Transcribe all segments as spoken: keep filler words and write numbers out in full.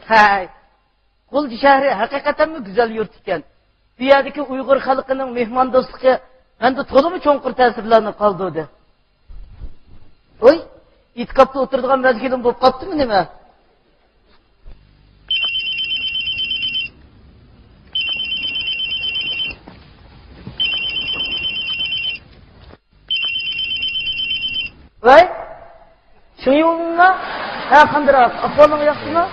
ھەي، غۇلجا شەھىرى ھەقىقەتەنمۇ گۈزەل يۇرت ئىكەن. بۇ يەردىكى ئۇيغۇر خەلقىنىڭ مېھماندوستلۇقى مەندە تولىمۇ چوڭقۇر تەسىرلەرنى قالدۇردى. ۋوي، ئېتىكاپتا ئولتۇرىدىغان مەزگىلىم بولۇپ قاپتىمۇ نېمە؟ ۋەي، چىڭيۇمۇڭما؟ ھە، قاندىراق، ئەھۋالىڭ ياخشىمۇ؟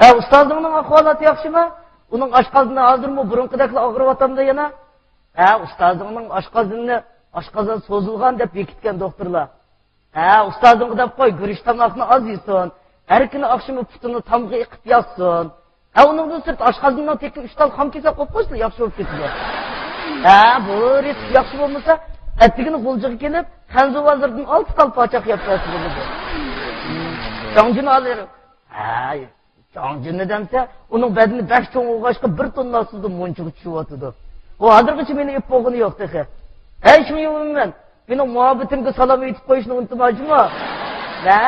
ھە، ئۇستازىڭنىڭ ئەھۋالاتى ياخشىمۇ؟ ئۇنىڭ ئاشقازىنى ھازىرمۇ بۇرۇنقىدەكلا ئاغرىۋاتامدۇ يەنە؟ ھە، ئۇستازىڭنىڭ ئاشقازىنىنى ئاشقازان سوزۇلغان دەپ بېكىتكەن دوختۇرلار. ھە، ئۇستازىڭغا دەپ قوي، گۈرۈچ تاماقنى ئاز يېسۇن. ھەر كۈنى ئاخشىمى پۇتىنى تامغا ئېقىپ ياتسۇن. ھە، ئۇنىڭدىن سىرت ئاشقازىنىنىڭ تېكى ئۈچ تال خام كېسەك قويۇپ قويسىلا ياخشى بولۇپ كېتىدۇ. ھە، بۇ رېتسېپ ياخشى بولمىسا، ئەتىگىنى غۇلجىغا كېلىپ، خەنزۇ بازىرىدىن ئالتە تال پاچاق يەپ بەرسە بولىدۇ. جاڭجىن ئالىرى. ھە، جاڭجىننى دەمسە، ئۇنىڭ بەدىنى بەك چوڭ بولغاچقا، بىر توننا ئاستىدا مۇنچىغا چۈشۈۋاتىدۇ. ئۇ ھازىرغىچە مېنى ئېلىپ بولغىنى يوق تېخى. ھەي، شۇڭيۇمەن، مېنىڭ مۇھەببىتىمگە سالام ئېيتىپ قويۇشنى ئۇنتۇما جۇمۇ. ۋە،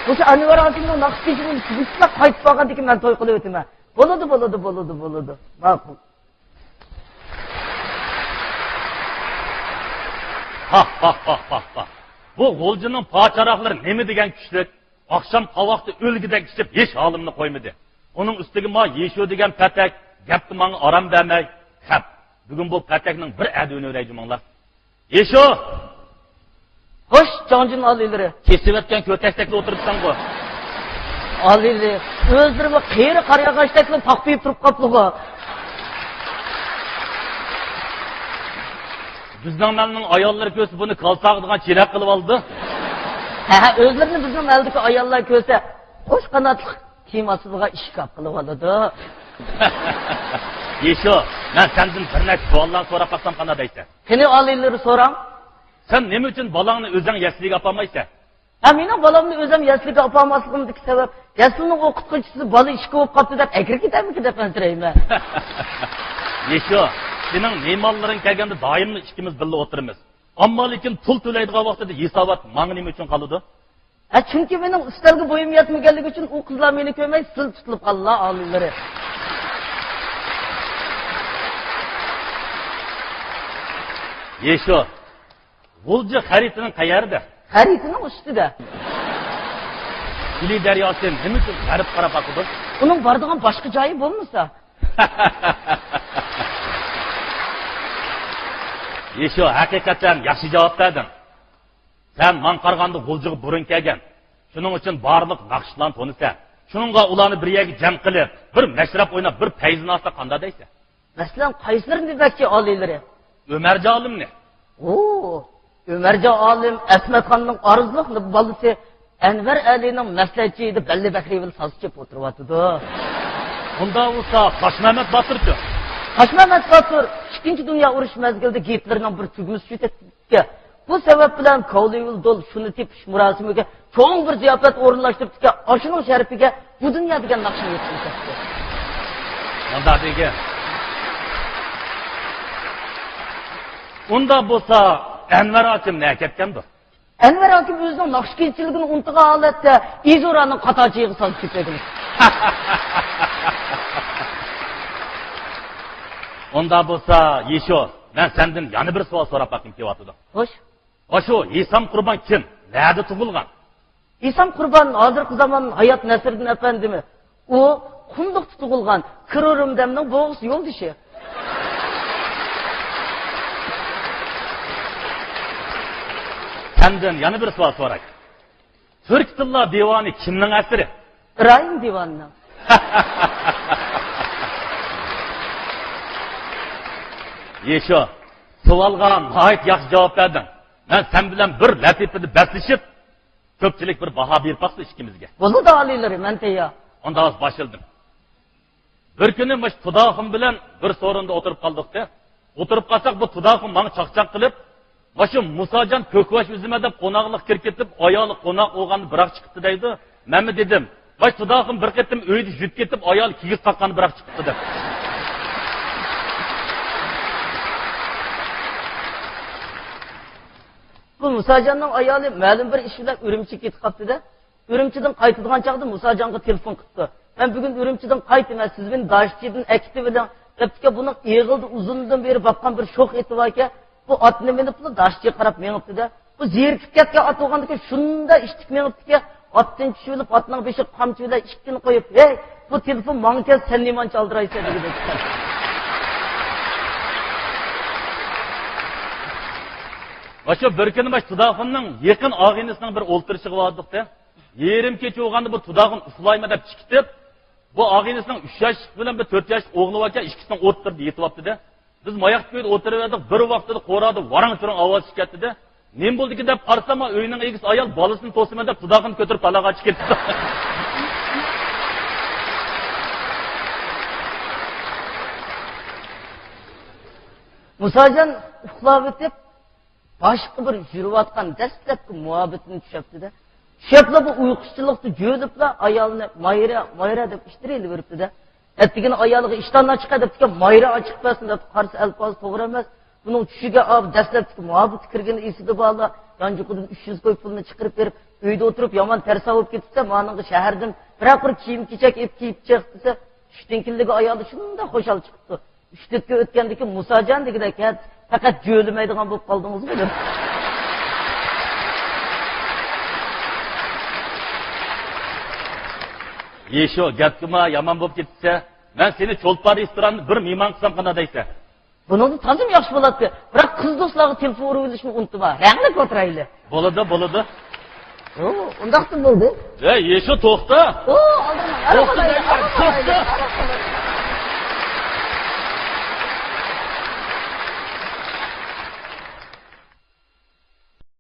مۇشۇ ئەنۋەر ھاكىمنىڭ ناخشا كېچىنى تۈگىتىپ قايتىپ بارغاندىن كېيىن مەن توي قىلىۋېتىمەن. بولىدۇ، بولىدۇ، بولىدۇ، بولىدۇ. ماقۇل. ھا، ھا، ھا، ھا، ھا. بۇ غۇلجىنىڭ پاچاراقلىرى نېمە دېگەن كۈچلۈك؟ ئاخشام قاۋاقتا ئۆلگۈدەك ئىچىپ، ھېچ ھالىمنى قويمىدى. ئۇنىڭ ئۈستىگە ما يېشۇ دېگەن پەتەك، گەپتە ماڭا ئارام بەرمەي، خەپ. بۈگۈن بۇ پەتەكنىڭ بىر ئەدىنى ئۆرەي جۇمۇڭلار. يېشۇ! خوش، جاڭجىن ئالىيلىرى. كېسىۋەتكەن كۆتەكتەكلا ئولتۇرۇپسەنغۇ. ئالىيلىرى، ئۆزلىرىمۇ قېرى قارىياغاچتەكلا پاقپىيىپ تۇرۇپ قاپلىغۇ. بىزنىڭ مەلنىڭ ئاياللىرى كۆرسە بۇنى كالتاغىدىغان چېلەك قىلىۋالىدۇ. ھە، ئۆزلىرىنى بىزنىڭ مەلدىكى ئاياللار كۆرسە، قوش قاناتلىق كىيىم ئاستىدىغان ئىشكاپ قىلىۋالىدۇ. يېشۇ، مەن سەندىن بىر نەچچە سوئاللارنى سوراپ باقسام قانداق دەيسەن؟ قېنى ئالىيلىرى سوراڭ. سەن نېمە ئۈچۈن بالاڭنى ئۆزۈڭ يەسلىگە ئاپارمايسەن؟ ھە، مېنىڭ بالامنى ئۆزۈم يەسلىگە ئاپارماسلىقىمدىكى سەۋەب، يەسلىنىڭ ئوقۇتقۇچىسى بالا ئىچكە بولۇپ قاپتۇ دەپ ئەكىرىپ كېتەرمىكىن دەپ ئەنسىرەيمەن. يېشۇ، سېنىڭ مېھمانلىرىڭ كەلگەندە دائىملا ئىككىمىز بىللە ئولتۇرىمىز. ئەمما لېكىن پۇل تۆلەيدىغان ۋاقتىدا ھېسابات ماڭا نېمە ئۈچۈن قالىدۇ؟ ھە، چۈنكى مېنىڭ ئۈستەلگە بويۇم يەتمىگەنلىكى ئۈچۈن ئۇ قىزلار مېنى كۆرمەي سىل تۇتۇلۇپ قالدىلا ئالىيلىرى. يېشۇ، غۇلجا خەرىتىنىڭ قەيەردە؟ خەرىتىنىڭ ئۈستىدە. ئىلى دەرياسى نېمە ئۈچۈن غەربكە قاراپ ئاقىدۇ؟ ئۇنىڭ بارىدىغان باشقا جايى بولمىسا. يېشۇ، ھەقىقەتەن ياخشى جاۋاب بەردىڭ. سەن ماڭا قارىغاندا غۇلجىغا بۇرۇن كەلگەن. شۇنىڭ ئۈچۈن بارلىق ناخشىچىلارنى تونۇيسەن. شۇنىڭغا ئۇلارنى بىر يەرگە جەم قىلىپ، بىر مەشرەپ ئويناپ، بىر پەيزىنى ئالساق قانداق دەيسەن؟ مەسىلەن، قايسىلىرىنى دېمەكچى ئالىيلىرى؟ ئۆمەرجان ئالىمنى. ئۇ، ئۆمەرجان ئالىم ئەسمەتخاننىڭ ئارزۇلۇق بالىسى ئەنۋەر ئەلىنىڭ مەسلىھەتچى ئىدى، بەللى بەكرى بىلەن ساز چېلىپ ئولتۇرۇۋاتىدۇ. ئۇنداق بولسا تاشمەمەت باتۇرچۇ؟ تاشمەمەت باتۇر ئىككىنچى دۇنيا ئۇرۇشى مەزگىلىدە گىتلېرنىڭ بىر تۈگمىسى چۆتەكتە. بۇ سەۋەب بىلەن كاۋلىۋىل دول شۇنى تېپىش مۇراسىمىگە چوڭ بىر زىياپەت ئورۇنلاشتۇرۇپتىكەن. ئاشۇنىڭ شەرىپىگە بۇ دۇنيا دېگەن ناخشىنى يېزىپ كەپتۇ. مۇنداق دېگىن. ئۇنداق بولسا ئەنۋەر ھاكىم نەگە كەتكەندۇ؟ ئەنۋەر ھاكىم ئۆزىنىڭ ناخشىچىلىكىنى ئۇنتۇغان ھالەتتە ئىزوراڭنىڭ قاتارچىيىغا ساز چېلىپ بەرگىلى. ئۇنداق بولسا يېشۇ، مەن سەندىن يەنە بىر سوئال سوراپ باققۇم كېلىۋاتىدۇ. خوش. ئاشۇ ھېسام قۇربان كىم؟ نەدە تۇغۇلغان؟ ھېسام قۇربان ھازىرقى زامان ھايات نەسىردىن ئەپەندىمۇ؟ ئۇ قۇملۇقتا تۇغۇلغان، كىرورۇمدەمنىڭ بوغۇز يولدىشى. سەندىن يەنە بىر سوئال سوراي. تۈركىي تىللار دىۋانى كىمنىڭ ئەسىرى؟ ئىبراھىم دىۋانىنىڭ. يېشۇ، سوئالغا ناھايىتى ياخشى جاۋاب بەردىڭ. مەن سەن بىلەن بىر لەتىپىدە بەسلىشىپ، كۆپچىلىك بىر باھا بېرىپ باقسا ئىككىمىزگە. بولىدۇ ئالىيلىرى، مەن تەييار. ئۇنداق باشلىدىم. بىر كۈنى مۇشۇ تۇداخۇن بىلەن بىر سورۇندا ئولتۇرۇپ قالدۇق-تە. ئولتۇرۇپ قالساق، بۇ تۇداخۇن ماڭا چاقچاق قىلىپ، مۇشۇ مۇساجان كۆكۋاش ئۈزىمەن دەپ قوناقلىققا كىرىپ كېتىپ، ئايالى قوناق بولغاندا بىراق چىقىپتۇ دەيدۇ. مەنمۇ دېدىم، ماش تۇداخۇن بىر قېتىم ئۆيدە يۈدۈپ كېتىپ، ئايالى كىگىز قاققاندا بىراق چىقىپتۇ دەپ. بۇ مۇساجاننىڭ ئايالى مەلۇم بىر ئىش بىلەن ئۈرۈمچىگە كېتىپ قاپتۇ-دە. ئۈرۈمچىدىن قايتىدىغان چاغدا مۇساجانغا تېلېفون قىپتۇ. مەن بۈگۈن ئۈرۈمچىدىن قايتىمەن، سىز مېنى داشچىدىن ئەكېتىۋېلىڭ، دەپتىكەن. بۇنىڭ ئېغىلدا ئۇزۇندىن بېرى باققان بىر شوخ ئېتى باركەن، بۇ ئاتنى مىنىپلا داشچىغا قاراپ مېڭىپتۇ-دە. بۇ زېرىكىپ كەتكەن ئات بولغاندىكىن شۇنداق ئىشتىك مېڭىپتىكەن، ئاتتىن چۈشۈۋېلىپ، ئاتنىڭ بېشىغا قامچا بىلەن ئىككىنى قويۇپ، «ھەي، بۇ تېلېفون ماڭا كەلسە سەن نېمانچە ئالدىرايسەن» دېگۈدەك. ماشۇ بىر كۈنى ماش تۇداخۇننىڭ يېقىن ئاغىنىسىنىڭ بىر ئولتۇرۇشىغا باردۇق-دە. يېرىم كېچە بولغاندا بۇ تۇداخۇن ئۇخلايمەن دەپ چىقىپ، بۇ ئاغىنىسىنىڭ ئۈچ ياشلىق بىلەن بىر تۆت ياشلىق ئوغلى باركەن، ئىككىسىنىڭ ئوتتۇرىدا يېتىۋاپتۇ-دە. بىز ماياق كۆيدە ئولتۇرۇۋەردۇق، بىر ۋاقتىدا قورالدا ۋاراڭ-چۇرۇڭ ئاۋازى چىقىپ كەتتى-دە. نېمە بولدىكىن دەپ قارىسام، ئۆينىڭ ئىگىسى ئايال بالىسىنى توسىمەن دەپ تۇداخۇننى كۆتۈرۈپ پالاغا چىقىپ كېتىپتۇ. مۇساجان ئۇخلاۋېتىپ، باشقا بىر يۈرۈۋاتقان دەسلەپكى مۇھەببىتىنى چۈشەپتۇ-دە. چۈشەپلا بۇ ئۇيقۇچىلىقتا جۆلۈپلا ئايالىنى «مايرا، مايرا» دەپ ئىتتىرىۋېرىپتۇ-دە. ئەتىگىنى ئايالىغا «ئىشتاننى ئاچىقە» دەپتىكەن، «مايرا ئاچىقىپ بەرسۇن» دەپ قارىسا ئەلپازى توغرا ئەمەس. بۇنىڭ چۈشىگە ئا، دەسلەپتىكى مۇھەببىتى كىرگىنى ئېسىدە بارلا، يانچۇقىدىن ئۈچ يۈز كوي پۇلنى چىقىرىپ بېرىپ، ئۆيدە ئولتۇرۇپ يامان تەرسا بولۇپ كېتىپسەن، مانىڭغا شەھەردىن بىرەر قۇر كىيىم-كېچەك ئېلىپ كىيىپ چىق دېسە، چۈشتىن كېيىنلىكى ئايالى شۇنداق خۇشال چىقىپتۇ. ئۈچ تۆت كۈن ئۆتكەندىكىن، «مۇساجان» دېگۈدەك، ھە، پەقەت جۆلىمەيدىغان بولۇپ قالدىڭىزغۇ دەپ. يېشۇ، گەپكىما يامان بولۇپ كېتىپسەن. مەن سېنى چولپان رېستوراندا بىر مېھمان قىلسام قانداق دەيسەن؟ بۇنىڭدىن تازىمۇ ياخشى بولاتتى. بىراق قىز دوستلارغا تېلېفون ئۇرۇۋېلىشنى ئۇنتۇما. رەڭلىك ئولتۇرايلى. بولىدۇ، بولىدۇ. ئۇ، ئۇنداقتىن بولدى. ئەي، يېشۇ، توختا. ئۇ، ئالدىڭ. توختا دەيمەن، توختا.